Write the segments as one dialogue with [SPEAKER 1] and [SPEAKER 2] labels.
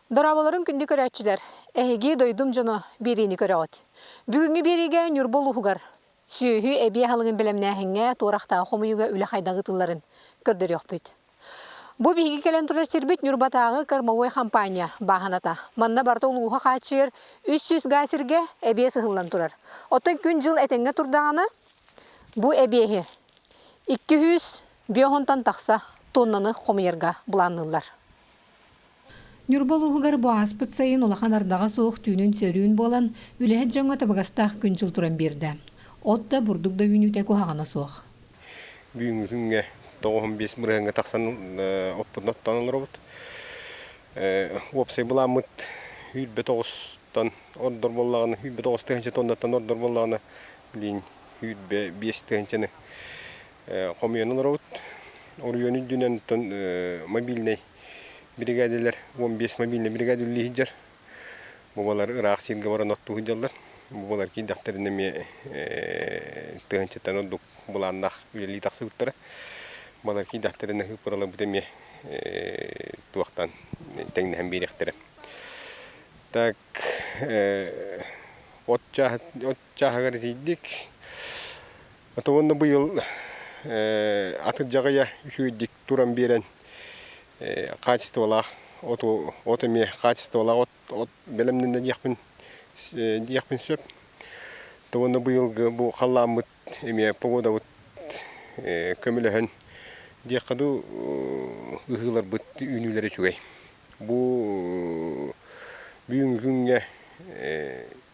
[SPEAKER 1] Дорооболорун күндү көрөөччүлэр! Эһиги дойдум дьоно биэриини көрөҕүт. Бүгүҥҥү биэриигэ Ньурба улууһугар сүөһү эбии аһылыгын бэлэмнээһиҥҥэ туорахтаах хомуйууга үлэ хайдах ыытылларын көрдөрүөхпүт. Бу биһиги кэлэн турар сирбит Ньурбатааҕы кормовой компания бааһыната. Манна барыта улууһа хааччыйар 300 гаа сиргэ эбиэс ыһыллан турар. Оттон күн-дьыл этэҥҥэ турдаҕына, бу эбиэһи 250 тахса тоннаны хомуйарга былаанныыллар. Ньурба улууһугар бу ааспыт сайын улахан ардаҕа суох түүнүн сөрүүн буолан, үлэһит дьоҥҥо табыгастаах күн-дьыл туран биэрдэ. От да, бурдук да үүнүүтэ куһаҕана суох.
[SPEAKER 2] Бүгүҥҥү күҥҥэ 95 бырыһыаҥҥа тахсан оппутун оттоон олоробут. Уопсай былааммыт 29-тан ордор буоллаҕына, 29 тыһыынча тоннаттан ордор буоллаҕына, билигин 25 тыһыынчаны хомуйан олоробут. Оройуон үрдүнэн оттон мобильнай биригээдэлэр 15 мобильнай биригээдэ үлэлии сылдьар. Бу балар ыраах сиргэ баран оттуу сылдьаллар. Бу балар киирдэхтэринэ эмиэ тыһыынчаттан ордук былааннаах үлэлии тахсыбыттара. Балар киирдэхтэринэ ыыппыраларбыт эмиэ туохтан тэҥнэһэн биэриэхтэрэ. Так от чааһыгар тиийдик. Ото уонна быйыл атырдьах ыйа үчүгэйдик туран биэрэн хаачыстыбалаах оту от эмиэ хаачыстыбалаах от от бэлэмнэннэ диэхпин диэхпин сөп. То уонна быйылгы бу халлааммыт эмиэ погодабыт көмөлөһөн диэххэ дуу ыһыыларбыт үүнүүлэрэ үчүгэй. Бу бүгүҥҥү күҥҥэ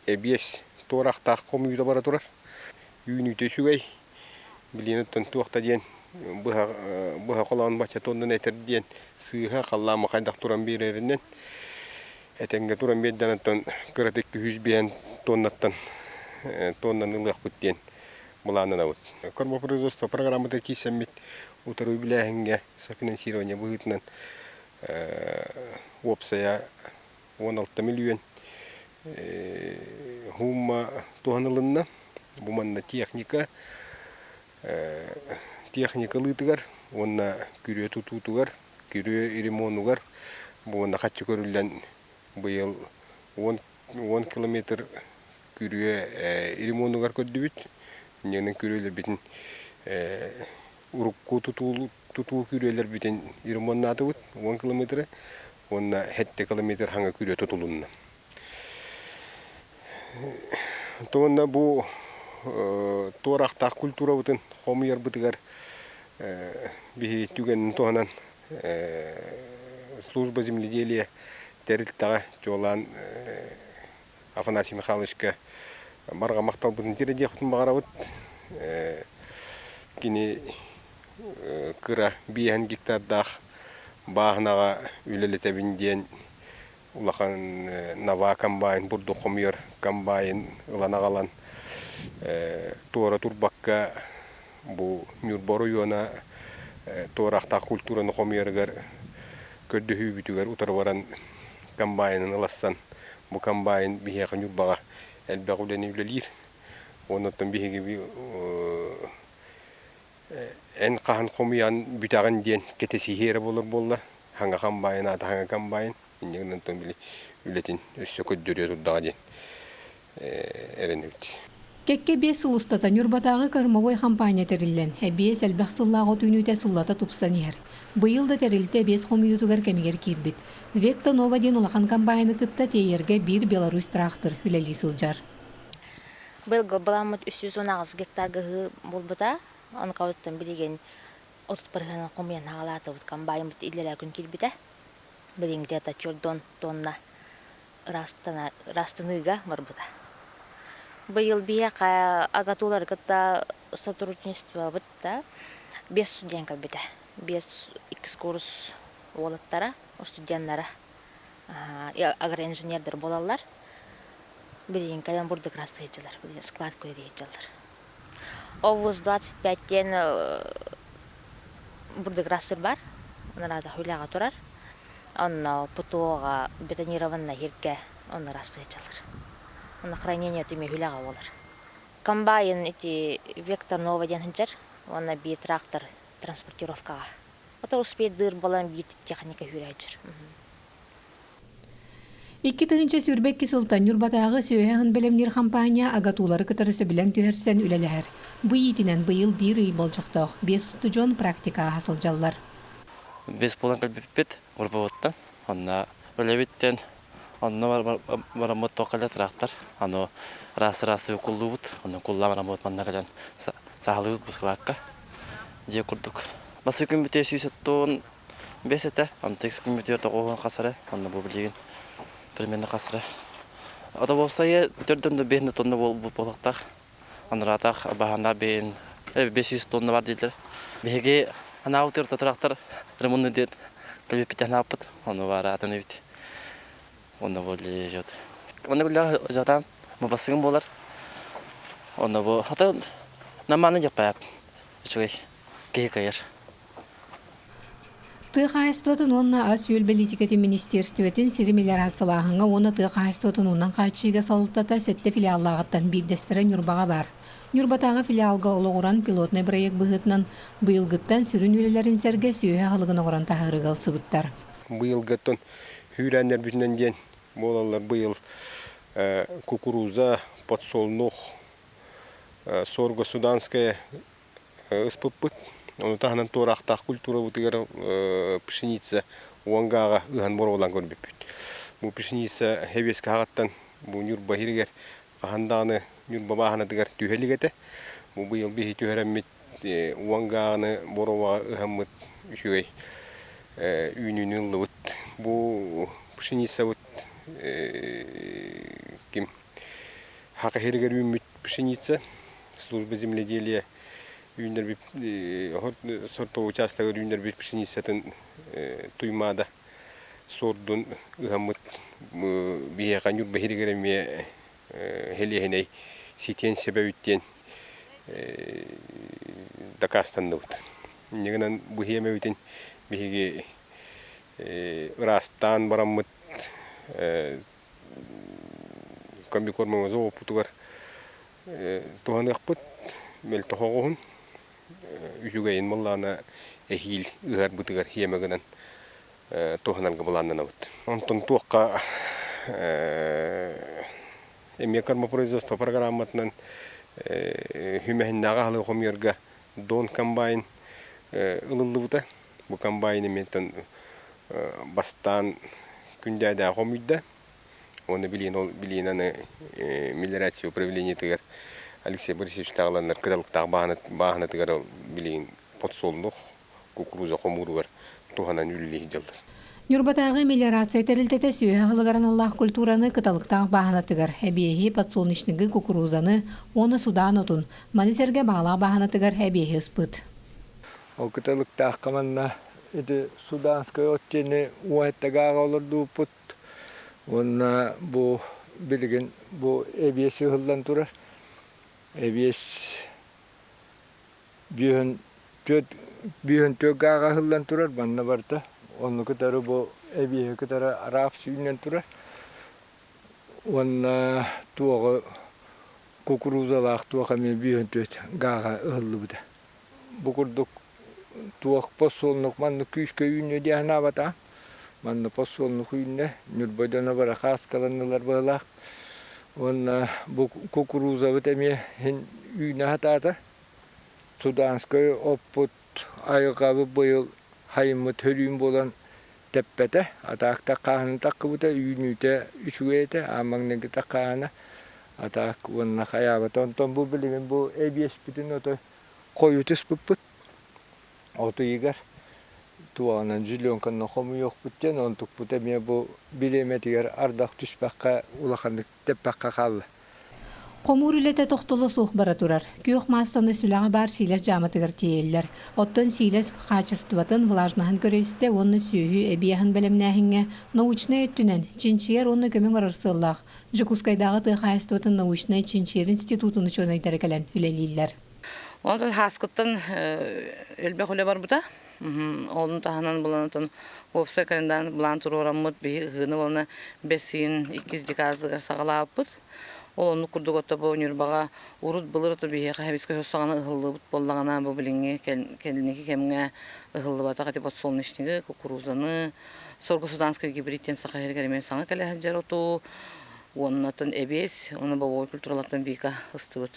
[SPEAKER 2] эбиэс туорахтаах хомуйуута бара турар. Үүнүүтэ үчүгэй. Билигин оттон туох да диэн быһа, быһа холоон бачча тоннун этэр диэн сыыһа халлаама хайдах туран биэрэринэн этэҥҥэ туран биэрдэн оттон кыратык күһүс биһэн тоннаттан тоннан ылыахпыт диэн былааннанабыт. Кормопроизводство программата киирсэммит утары үбүлээһиҥҥэ софинансирование быһыытынан уопсайа 16 миллион Һуумма туһанылынна. Бу манна техника техника ылыытыгар уонна күрүө тутуутугар, күрүө ремонугар бу уонна хаччы көрүллэн быйыл 10 километр күрүө ремонугар көрдүбүт. Инньэ күрүөлэрбитин урукку тутуу тутуу күрүөлэрбитин ремоннаатыбыт 10 километры уонна 7 километр хаҥа күрүө тутулунна. Уонна бу туорахтаах культурабытын хомуйарбытыгар биһи түгэнин туһанан служба земледелия тэрилтэҕэ чуолаан Афанасий Михайловичка барҕа махталбытын тиэрдиэхпитин баҕарабыт. Кини кыра биэһэн гектардаах бааһынаҕа үлэлэтэбин диэн улахан Нава комбайн, бурдук хомуйар комбайн ылан аҕалан туора турбакка бу Ньурба оройуона туорахтаах культураны хомуйарыгар көрдөһүүбүтүгэр утары баран комбайнын ылассан бу комбайн биһиэхэ Ньурбаҕа элбэх үлэни үлэлиир. Оннуттан биһиги эн хаһан хомуйан бүтэҕин диэн кэтэсиһии эрэ буолар буолла. Хаҥа комбайн аата хаҥа комбайн. Инньэ гынан били үлэтин өссө көрдөрүө турдаҕа диэн эрэнэбит.
[SPEAKER 1] Кэккэ биэс сыл устата Ньурбатааҕы кормовой хампаанньа тэриллэн, эбиэс элбэх сыллаах от үүнүүтэ сыллата тупсан иһэр. Быйыл да тэрилтэ эбиэс хомуйуутугар кэмигэр киирбит. Векта Нова диэн улахан комбайны кытта тиэйэргэ биир Беларусь трактор үлэлии сылдьар.
[SPEAKER 3] Быйылгы былааммыт 318 гектарга ыһыы буолбута. Онкабыттан билигин 30 бырыһыанын хомуйан хаалаатыбыт. Комбайнбыт иллэрээ күн киирбитэ. Билигин где-то чордон тонна ыраастаныыга барбыта. Быйыл биһиэхэ АГАТУлары кытта сотрудничествобыт да биэс студент кэлбитэ. Биэс иккис курс уолаттара, студеннара агроинженердэр буолаллар. Билигин кэлэн бурдук ырастыйдылар, склад күөдүйдүлэр. Овус 25 диэн бурдук ырастыр бар, нараата үлэҕэ турар. Онно ПТО-ҕа бетонированнай сиргэ онно ырастыйдылар. Онно хранение түмү үлэҕэ буолар. Комбайн ити Вектор Нова диэн сылдьар уонна биир трактор транспортировкаҕа. Ото успейдыыр буолан биир техника сүүрэ сылдьар.
[SPEAKER 1] 2022 сылтан Ньурбатааҕы сүөһү аһын бэлэмниир хампаанньа АГАТУ-лары кытары сөбүлэҥ түһэрсэн үлэлэһэр. Бу иитинэн быйыл биир ый болдьохтоох биэс устудьуон практика ааһа сылдьаллар.
[SPEAKER 4] Бэс буолан кэлбиппит группабыттан. Онно үлэбиттэн онно бараммыт туох кэлэ трактор. Аны раз-раз куллуубут. Онно куллаан бараммыт манна кэлэн саһалыыбыт бускалаакка. Дьиэ курдук. Бастакы күн бүтүө 175 этэ. Онтон иккис күн бүтүө 90 хас эрэ. Онно бу билигин примерно хас эрэ. Ото уопсайа төрдөн да бэһин да тонна буолуохтаах. Анараатах баһааннаах бэйэн 500 тонна бар дииллэр. Биһиги анаабыт трактор ремонт диэн кэлбиппит анааппыт. Ону баара атын эбит. Онно бу лежит. Онно күллээх жатаам мабассыгым буолар. Онно бу хата намааны дьаппаап. Үчүгэй киһи кыайар.
[SPEAKER 1] Тыа хаһаайыстыбатын уонна ас-үөл бэлиитикэтин министиэристибэтин сири мелиорациялааһыҥҥа уонна тыа хаһаайыстыбатын уунан хааччыйыыга салалтата сэттэ филиаллааҕыттан биирдэстэрэ Ньурбаҕа баар. Ньурбатааҕы филиалга олоҕуран пилотнай бырайыак быһыытынан быйылгыттан сүрүн үлэлэрин сэргэ сүөһү аһылыгын оҥорон таһаарыыга ылсыбыттар.
[SPEAKER 2] Быйылгыттан сүүрээннэрбитинэн диэн буолаллар быйыл кукуруза, подсолнух, сорго суданская ыспыппыт. Ону таһынан туораахтаах культурабытыгар пшеница уонгааҕа ыһан боруобалаан көрбүппүт. Бу пшеница хэбиэскэ хаҕыттан бу Ньурба иһигэр хаһан даҕаны Ньурба бааһынатыгар түһэ илик этэ. Бу быйыл биһи түһэрэммит уонгааҕыны боруобаҕа ыһаммыт үчүгэй үүнүүнү ыллыбыт. Бу пшеницабыт ким Хака иһигэр үүммүт пшеница служба земледелия үүннэрбит сортовой учаастагар үүннэрбит пшеницатын Туймаада суордун ыһаммыт биһиэхэ Ньурба иһигэр эмиэ хэлиэһинэй ситиэн сөбөбүт диэн дакаастанныбыт. Инньэ гынан бу хиэмэбитин биһиги ыраастаан бараммыт комбикормовоза уоппутугар туһаныахпыт мөлтөх оҕуһун үчүгэйин буоллаҕына эһиил ыһарбытыгар хиэмэ гынан туһанарга былааннанабыт. Онтон туохха эмиэ кормопроизводство программатынан хүмэһиннээҕи аһылыгы хомуйарга Дон комбайн ылыллыбыта. Бу комбайн эмиэ бастаан күндээдээх хомуйда. Уонна билигин ол билигин аны мелиорация управлениетыгар Алексей Борисович таҕыланнар кыталыктаах бааһынатыгар ол билигин подсолнух кукуруза хомууругар туһанан үлэлии сылдьаллар.
[SPEAKER 1] Ньурбатааҕы мелиорация тэрилтэтэ сүөһү аһылыгар аналлаах культураны кыталыктаах бааһынатыгар эбиэһи, подсолнечнигы, кукурузаны уонна судаан отун, маны сэргэ баҕалаах бааһынатыгар эбиэһи ыспыт.
[SPEAKER 5] Ол кыталыктаахха манна ити Суданскай от диэни уоһэттэгааҕа олордубуппут Уонна бу билигин бу эбиэс ыһыллан турар. Эбиэс бүөһүн түөрт бүөһүн түөрт гааҕа ыһыллан турар манна барыта. Онну кытары бу эбиэһи кытары араап сүүннэн турар. Уонна туоҕу кукурузалаах туох эмиэ бүөһүн түөрт гааҕа ыһыллыбыта. Бу курдук туох подсолнух маннык күүскэ үүннэ дии санаабатаҕым. Манна подсолнух үүннэ, Ньурба дьоно бары хааскаланнылар быһыылаах. Уонна бу кукурузабыт эмиэ син үүнэ сатаата. Суданскай оппут айылҕабыт быйыл сайыммыт сөрүүн буолан тэппэтэ. Атаакта хааһына таххыбыта, үүнүүтэ үчүгэй этэ, аан маҥнайгы таххааһына. Атаак уонна хайаабата. Онтон бу билигин бу эбиэспитин отой хойут ыспыппыт. От ыйыгар туоҕунан зеленканан хомуйуохпут диэн онтукпут эмиэ бу бириэмэтигэр ардах түспэххэ улаханнык тэппэххэ хаалла.
[SPEAKER 1] Хомуур үлэтэ тохтоло суох бара турар. Күөх маассаны сүлэҕэ баар сиилэс дьааматыгар тиэйэллэр. Оттон сиилэс хаачыстыбатын, влажноһын көрө-истэ уонна сүөһү эбии аһын бэлэмнээһиҥҥэ научнай өттүнэн чинчийэр уонна көмө оҥорор сыаллаах Дьокуускайдааҕы тыа хаһаайыстыбатын научнай чинчийэр институтун учуонайдара кэлэн үлэлииллэр.
[SPEAKER 6] Онтон хааскыттан элбэх үлэ барбыта. Онун таһынан буланатын уопсай календарь былаан туруораммыт биһи ыһыыны буолана бэс ыйын иккис декадатыгар саҕалаабыппыт. Ол оннук курдук ото бу Ньурбаҕа урут былыр ото биһиэхэ хэбискэ саҕана ыһыллыбыт буоллаҕына бу билиҥҥи кэнники кэмҥэ ыһыллыбатах ити подсолнечнигы, кукурузаны, Сорго-Суданскай гибрид диэн саха иһигэр эмиэ саҥа кэлэ сылдьар оту, уоннатын эбиэс, уонна бобовой культуралартан вика ыстыбыт.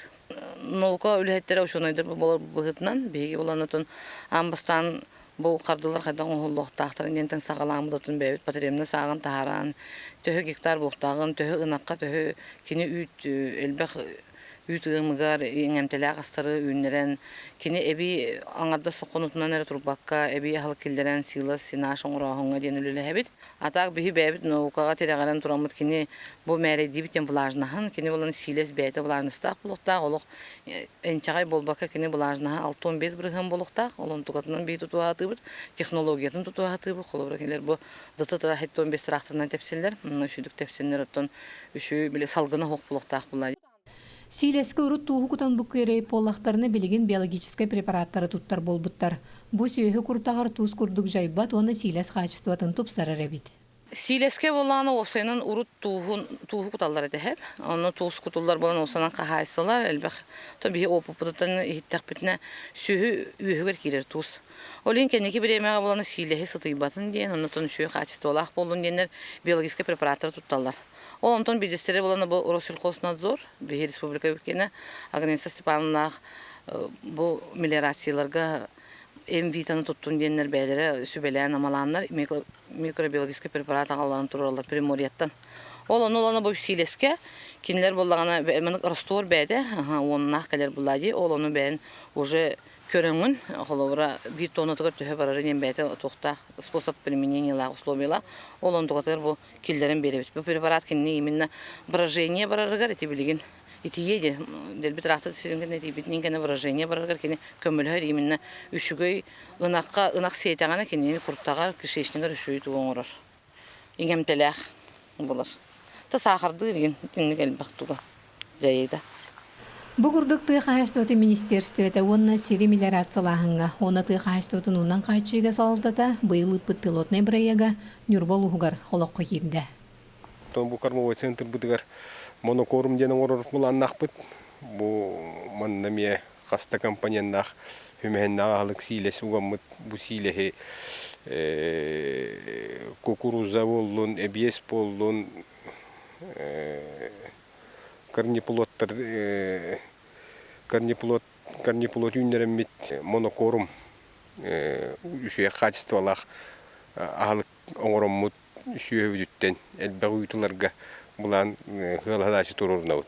[SPEAKER 6] Наука үлэһиттэрэ учуонайдар буолар быһыытынан биһиги буланатын аан бастаан бу хардылар хайдах оҥоһуллуохтаахтарын диэнтэн саҕалааммыт отун бэйэбит потребность ааҕан таһааран төһө гектар буолуохтааҕын, төһө ынахха төһө кини үүт элбэх үүт ыамыгар иҥэмтэлээх астары үүннэрэн, кини эбии аҥардас сокуонутунан эрэ турбакка, эбии аһылык киллэрэн силос, сенаж оҥорооһуҥҥа диэн үлэлэһэбит. А так биһи бэйэбит наукаҕа тирэҕирэн тураммыт кини бу мээрэйдиибит диэн влажнаһын, кини булан сиилэс бэйэтэ влажностаах буолуохтаах, олох инчэҕэй буолбакка кини влажнаһа 65% буолуохтаах, ол онтукатынан биһи тутуһаатыыбыт, технологиятын тутуһаатыыбыт, холобура кинилэр бу ДТ 75 тыраахтарынан тэпсэллэр, үчүгдүк тэпсэннэр оттон үчүгэй били салгына суох буолуохтаах буолла.
[SPEAKER 1] Сиилэскэ урут тууһу кутан бу күөрэй буоллахтарына билигин биологическай препараттары туттар буолбуттар. Бу сүөһү куртаҕар туус курдук дьайбат уонна сиилэс хаачыстыбатын тупсарар эбит.
[SPEAKER 6] Сиилэскэ буоллаҕына уопсайынан урут тууһун тууһу куталлар этэ һэп. Онно туус кутуллар буолан уопсайынан хаһаайыстыбалар элбэх. То биһи опыппытыттан иһиттэхпитинэ сүөһү үөһүгэр киирэр туус. Ол иһин кэнники бириэмэҕэ буолан сиилэһи сытыйбатын диэн, оннуттан үчүгэй хаачыстыбалаах буоллун диэннэр биологическай препараттары тутталлар. Ол онтон биирдэстэрэ буолан бу Россельхознадзор, биһи республика үккэнэ Агнеса Степановнаах бу мелиорацияларга МВ-таны туттун диэннэр бэйэлэрэ сүбэлээн амалааннар микробиологическай препарат аҕалларан тураллар Приморьеттан. Ол ону улана бу сиилэскэ кинилэр буоллаҕына раствор бэйэтэ уоннаах кэлэр булла дии ол ону бэйэн уже көрөҥүн, холобура, биир тоннатыгар төһө барарын диэн бэйэтэ туохтаах способ применениелаах условиялаах, ол онтукатыгар бу киллэрэн биэрэбит. Бу препарат кинини именно брожение барарыгар ити билигин итийиэ диэн дэлби тыраахтар сирин кэннэ итийбитинин кэннэ брожение барарыгар кини көмөлөһөр именно үчүгэй ынахха ынах сиэтэҕинэ кинини куртаҕар кишечнигэр үчүгэй тугу оҥорор иҥэмтэлээх булар. Та саахардыыр игин итинник элбэх туга дьайыыта.
[SPEAKER 1] Бу курдук тыа хаһаайыстыбатын министиэристибэтэ уонна сири мелиорациялааһыҥҥа уонна тыа хаһаайыстыбатын уунан хааччыйыыга салалтата быйыл ыыппыт пилотнай бырайыага Ньурба улууһугар олоххо киирдэ.
[SPEAKER 2] Бу кормовой центрбытыгар монокорм диэн оҥорор былааннаахпыт. Бу манна эмиэ хас да компоненнаах үмэһиннээх аһылык сиилэс угаммыт бу сиилэһи кукуруза буоллун, эбиэс буоллун, корнеплодтар корнеплод корнеплод үүннэрэммит монокорм үчүгэй хаачыстыбалаах аһылык оҥороммут сүөһүбүтүттэн элбэх үүт ыларга былаан ыалаһааччы туруорунабыт.